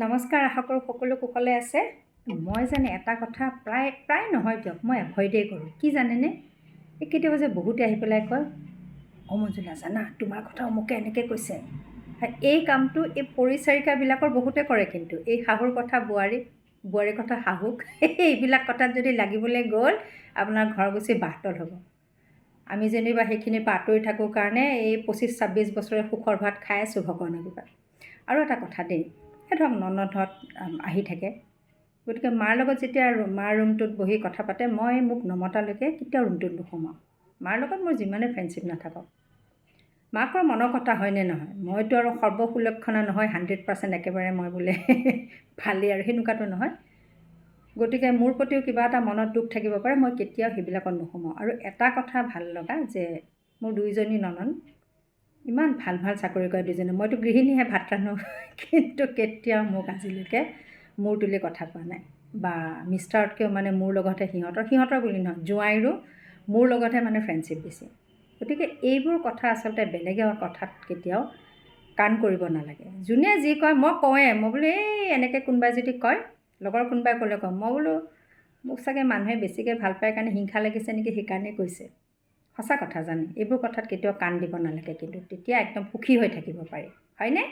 নমস্কাৰ, আশা কৰোঁ সকলো কুশলে আছে। মই জানে এটা কথা প্ৰায় প্ৰায় নহয় দিয়ক, মই এভইডেই কৰোঁ। কি জানেনে, এই কেতিয়াবা যে বহুতে আহি পেলাই কয়, অ' মঞ্জুলা জানা তোমাৰ কথা অমুকে এনেকৈ কৈছে। এই কামটো এই পৰিচাৰিকাবিলাকৰ বহুতে কৰে, কিন্তু এই শাহুৰ কথা বোৱাৰী, বোৱাৰীৰ কথা শাহুক, এইবিলাক কথাত যদি লাগিবলৈ গ'ল আপোনাৰ ঘৰ গুচি বাঁহতল হ'ব। আমি যেনিবা সেইখিনিৰ পৰা আঁতৰি থাকোঁ কাৰণে এই 25-26 বছৰে সুখৰ ভাত খাই আছোঁ ভগৱানৰ কৃপাত। আৰু এটা কথা দেই, এই ধৰক ননদহঁত আহি থাকে, গতিকে মাৰ লগত যেতিয়া মাৰ ৰুমটোত বহি কথা পাতে, মই মোক নমতালৈকে কেতিয়াও ৰুমটোত নোসোমাওঁ। মাৰ লগত মোৰ যিমানে ফ্ৰেণ্ডশ্বিপ নাথাকক, মাকৰ মনৰ কথা হয়নে নহয়, মইতো আৰু সৰ্বসুলক্ষণা নহয়, 100% একেবাৰে মই বোলে ভালেই আৰু সেনেকুৱাটো নহয়। গতিকে মোৰ প্ৰতিও কিবা এটা মনত দুখ থাকিব পাৰে, মই কেতিয়াও সেইবিলাকত নোসোমাওঁ। আৰু এটা কথা ভাল লগা যে মোৰ দুইজনী ননদ ইমান ভাল ভাল চাকৰি কৰে দুইজনী, মইতো গৃহিণীহে, ভাত ৰান্ধোঁ, কিন্তু কেতিয়াও মোক আজিলৈকে মূৰ তুলি কথা কোৱা নাই। বা মিষ্টাৰতকৈও মানে মোৰ লগতহে সিহঁতৰ, সিহঁতৰ বুলি নহয় জোঁৱাইৰো মোৰ লগতহে মানে ফ্ৰেণ্ডশ্বিপ বেছি। গতিকে এইবোৰ কথা আচলতে বেলেগৰ কথাত কেতিয়াও কাণ কৰিব নালাগে। যোনে যি কয় মই কওঁৱে, মই বোলো এই এনেকৈ কোনোবাই যদি কয়, লগৰ কোনোবাই ক'লে কওঁ, মই বোলো মোক চাগে মানুহে বেছিকৈ ভাল পায় কাৰণে হিংসা লাগিছে নেকি, সেইকাৰণেই কৈছে। সঁচা কথা জানে, এইবোৰ কথাত কেতিয়াও কাণ দিব নালাগে, কিন্তু তেতিয়া একদম সুখী হৈ থাকিব পাৰি, হয়নে?